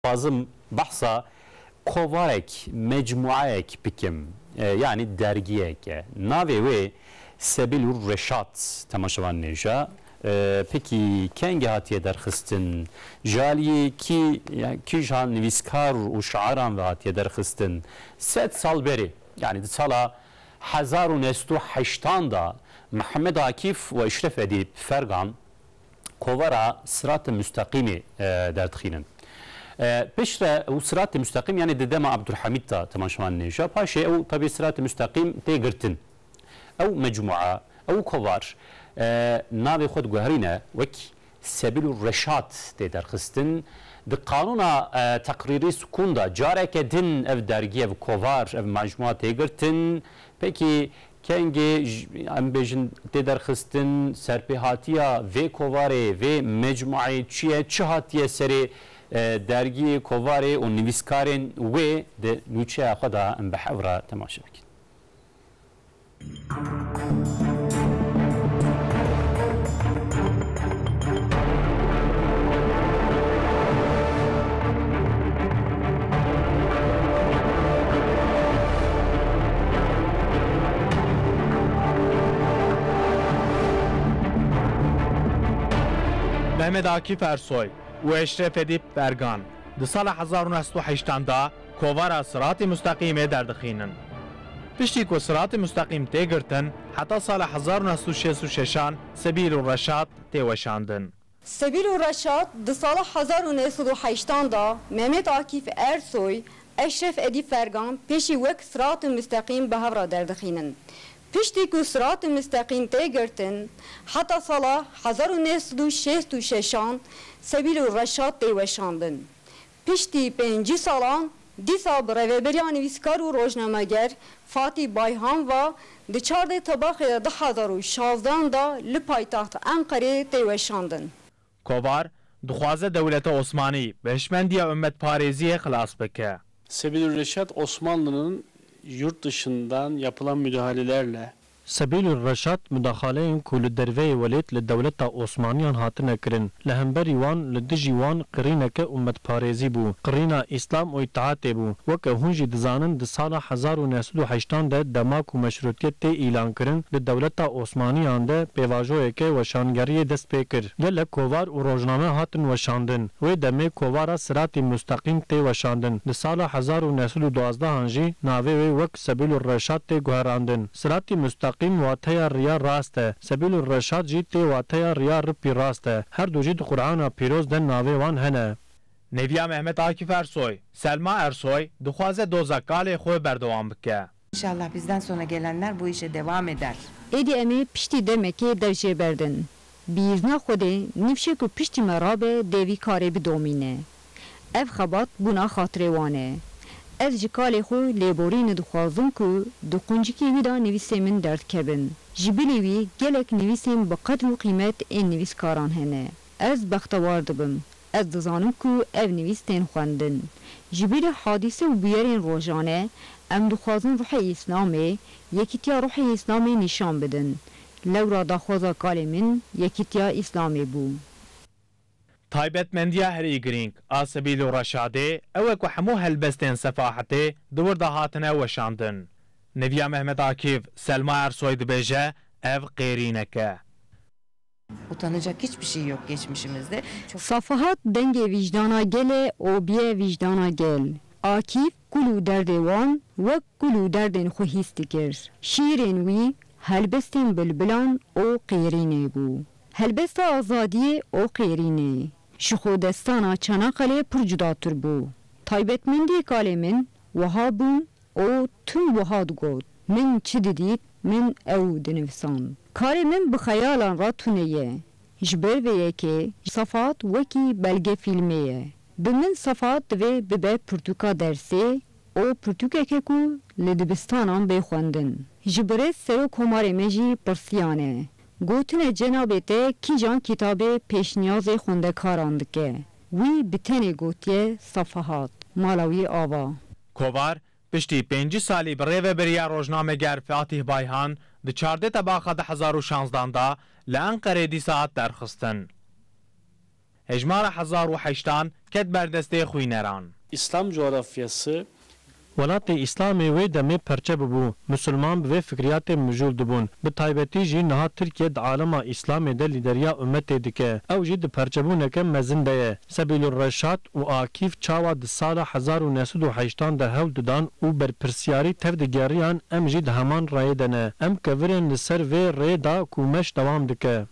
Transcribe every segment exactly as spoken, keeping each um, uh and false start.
Dixwazim behsa kovarek, mecmuayek bikim, e, yanî dergiyek e. Navê wê Sebîl û Reşat, temaşevan nêja. E, pekî kengê hatiye derxistin? Ji aliyê kî, ya, kîjan nivîskar û şairan ve hatiye derxistin? Sed sal berê, yanî di sala hezar û neh sed û heştan de Mihemed Akîf û Eşref Edîb Fergan kovara Sirat-ı Müstakîmê, e, derdixînin. E, piştre ew Sirat-ı Müstakîm, yanî di dema Abdulhamîd de temaşevan nêja. Paşê ew tabi Sirat-ı Müstakîm tê girtin. Ew mecmua, ew kovar, e, navê xwe diguherîne wek Sebîl û Reşat tê derxistin. Di qanûna, e, teqrîrî sukûn de careke din ev dergî, ev kovar, ev mecmua tê girtin. Pekî kengê j-, em bêjin tê derxistin, serpêhatiya vê kovarê, vê mecmuayê çi ye, çi hatiye serê, e, dergiyê, kovarê û nivîskarên wê di nûçeya xwe de em bi hev re temaşe bikin. Mehmet Akif Ersoy û Eşref Edîp Fergan di sala hezar û neh sed û heştan de kovara Siratê Musteqîmê derdixînin. Piştî ku Siratê Musteqîm tê girtin, heta sala hezar û neh sed û şêst û şeşan Sebîl û Reşad tê weşandin. Sebîl û Reşad di sala hezar û neh sed û heştan de Mehmet Akif Ersoy, Eşref Edîp Fergan pêşî wek Sirat-ı Müsteqîm bi hev re derdixînin. Piştî ku Sirat-ı Müsteqîm tê girtin, heta sala hezar û neh sed û şêst û şeşan Sebîl û Reşad tê weşandin. Piştî pêncî salan dîsa bi rêveberiya nivîskar û rojnameger Fatîh Bayhan ve di çardeh Tebaxê du hezar û şazdan de li paytaxt Enqerê tê weşandin. Kovar dixwaze dewleta Osmanî bi hişmendiya ummetparêziyê xilas bike. Sebilur Reşat Osmanlı'nın yurt dışından yapılan müdahalelerle Sebîlur Reşad mudaxaleyên ku li derveyê welêt li dewleta Osmaniyan hatine kirin, li hemberî wan li dijî wan qirîneke ummetparêzî bû, qirîna Îslam û îtihatê bû. Weke hûn jî dizanin, di sala hezar û neh sed û heştan de dema ku meşrûtiyet tê îlankirin, di dewleta Osmaniyan de pêvajoyeke weşangeriyê dest pê kir. Gelek kovar û rojname hatin weşandin. Wê demê kovara Siratî Musteqîm tê weşandin. Di sala hezar û neh sed û duazdehan jî navê wê wek Sebîlur Reşad tê guherandin. Siratî Musteqîm wateya riya rast e. Sebîlur Reşad jî tê wateya riya ripî rast e. Her du jî di Qur'ana Pîroz de navê wan hene. Neviya Mehmet Akif Ersoy, Selma Ersoy, dixwaze doza kalê xwe berdewam bike. İnşallah bizden sonra gelenler bu işe devam eder. Êdî em ê piştî demekê dev jê berdin. Bi îzna Xwedê nifşê ku piştî me rabe dê vî karê bidomîne. Ev xebat bûna xatirê wan e. Ez ji kalê xwe lêborînê dixwazim ku di quncikê wî de nivîsê min derdikevin. Ji bilî wî gelek nivîsên bi qedr û qîmet ên nivîskaran hene. Ez bextewar dibim. Ez dizanim ku ev nivîs tên xwendin. Ji bîrî hadîse û bûyerên rojane, em dixwazin ruhê Îslamê, yekîtiya ruhê Îslamê nîşan bidin. Lewra daxwaza kalê min yekîtiya Îslamê bû. Taybetmendiya herî girîng a Sebîl û Reşadê ew e ku hemû helbestên sefahetê di wir de hatine weşandin. Neviya Mehmet Akîf, Selma Ersoy dibêje, ev qêrînek e. Utanacak hiçbir şey yok geçmişimizde. Çok Safahat dengê vîjdana gel e û bîye vîjdana gel. Akîf kul û derdê wan wek kul û derdên xwe hîs dikir. Şîîrên wî helbestên bilbilan û qêrînê bû. Helbesta azadiyê û qêrînê ji xwe destana Çanaxelê pir cudatir bû. Taybetmendiyê kalê min wiha bûn, û tim wiha digot, min çi didît, min ew dinivisand. Karê min bi xeyalan re tune ye. Ji ber vê yekê Safahat wekî belge fîlmê ye. Bi min Safahat divê bibe pirtûka dersê û pirtûkeke ku li dibistanan bê xwendin. Ji birêz Serokkomarê me jî pirsiyane. Gotine cenabê te kîjan kitabê pêşniyazê xwendekaran dike? Wî bi tenê gotiye Safahat. Mala wî ava. Kovar, piştî pêncî salî bi rêveberiya rojnameger Fatîh Bayhan di çardeh Tebaxa du hezar û şanzdan de li Enqerê dîsa hat derxistin. Hejmara hezar û heştan ket ber destê xwîneran. İslam coğrafyası Welatê Îslamê wê demê perçe bibû, Misilman bi vê fikriyatê mijûl dibûn. Bi taybetî jî niha Tirkiye di alema Îslamê de lîderiya ummetê dike. Ew jî di perçebûneke mezin de ye. Sebîlur Reşad û Akîf çawa di sala hezar û neh sed û heyştan de hewl didan û berpirsiyarî tev digeriyan, em jî di heman rayê de ne. Em kevirên li ser vê rê de ku meş dewam dike.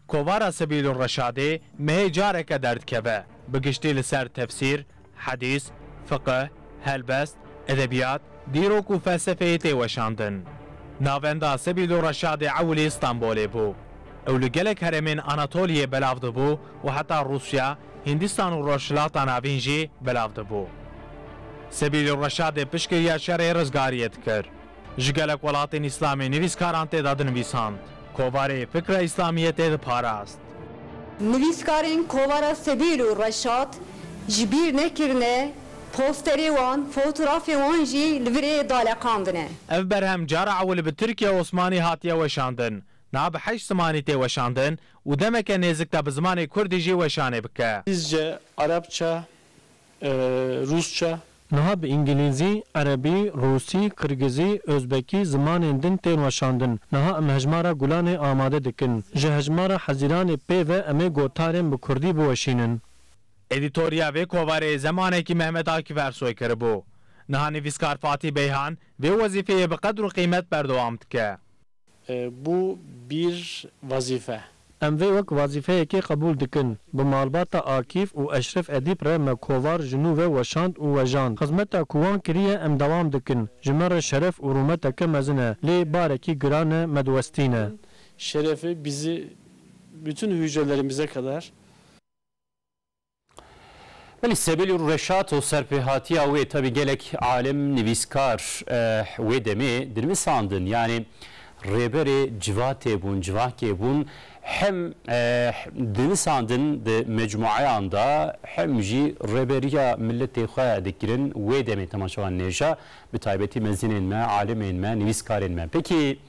Kovara Sebîlur Reşadê mehê careke derdikeve, bi giştî li ser tefsîr, hedîs, fiqih, helbest, edebiyat, dîrok û felsefeyê tê weşandin. Navenda Sebîlur Reşadê ewilî Stenbolê bû. Ew li gelek herêmên Anatoliyê belav dibû û heta Rûsya, Hindistan û Rojhilata Navîn jî belav dibû. Sebîlur Reşadê piştgiriya şerê rizgariyê dikir. Ji gelek welatên Îslamê nivîskaran tê de dinivîsand. Kovarê fikra Îslamiyetê diparast. Nivîskarên Kovara Sebîl û Reşad ji bîr nekirine, posterê wan, fotografê wan jî li virê daleqandine. Ev berhem cara ewil bi Tirkiya Osmanî hatiye weşandin. Niha bi heşt zimanî tê weşandin û demeke nêzik de bi zimanê kurdî jî weşanê bike. İngilizce, Arapça, e, Rusça. Niha bi îngilîzî, erebî, rûsî, qirgizî, ozbekî zimanên din tên weşandin. Niha em hejmara Gulanê amade dikin. Ji hejmara Hezîranê pê ve em ê gotarên bi kurdî biweşînin. Edîtoriya vê kovarê zemanekî Mehmet Akif Ersoy kiribû. Niha nivîskar Fatî Beyhan vê wezîfeyê bi qedr û qîmet berdewam dike. E, bu bir vazife. Em vê wek wazîfeyekê qebûl dikin. Bi malbata Akîf û Eşref Edîb re me kovar ji nû ve weşand û wejand. Xizmeta ku wan kiriye em dewam dikin. Ji me re şeref û rûmeteke mezin e. Lê barekî giran e, me diwestîne. Şerefi bizi bütün hücrelerimize kadar. Belê Sebîl û Reşat û serpêhatiya wê, tebî gelek alim, nivîskar, eh, wê demê dinivîsandin. Yanî rêberê civatê bûn, civakê bûn. Hem, eh, dinivîsandin di mecmueyan de, hem jî rêberiya miletê xwe dikirin. Wê demê temaşevan nêja, bi taybetî mezinên me, alimên me, nivîskarên me. Pekî,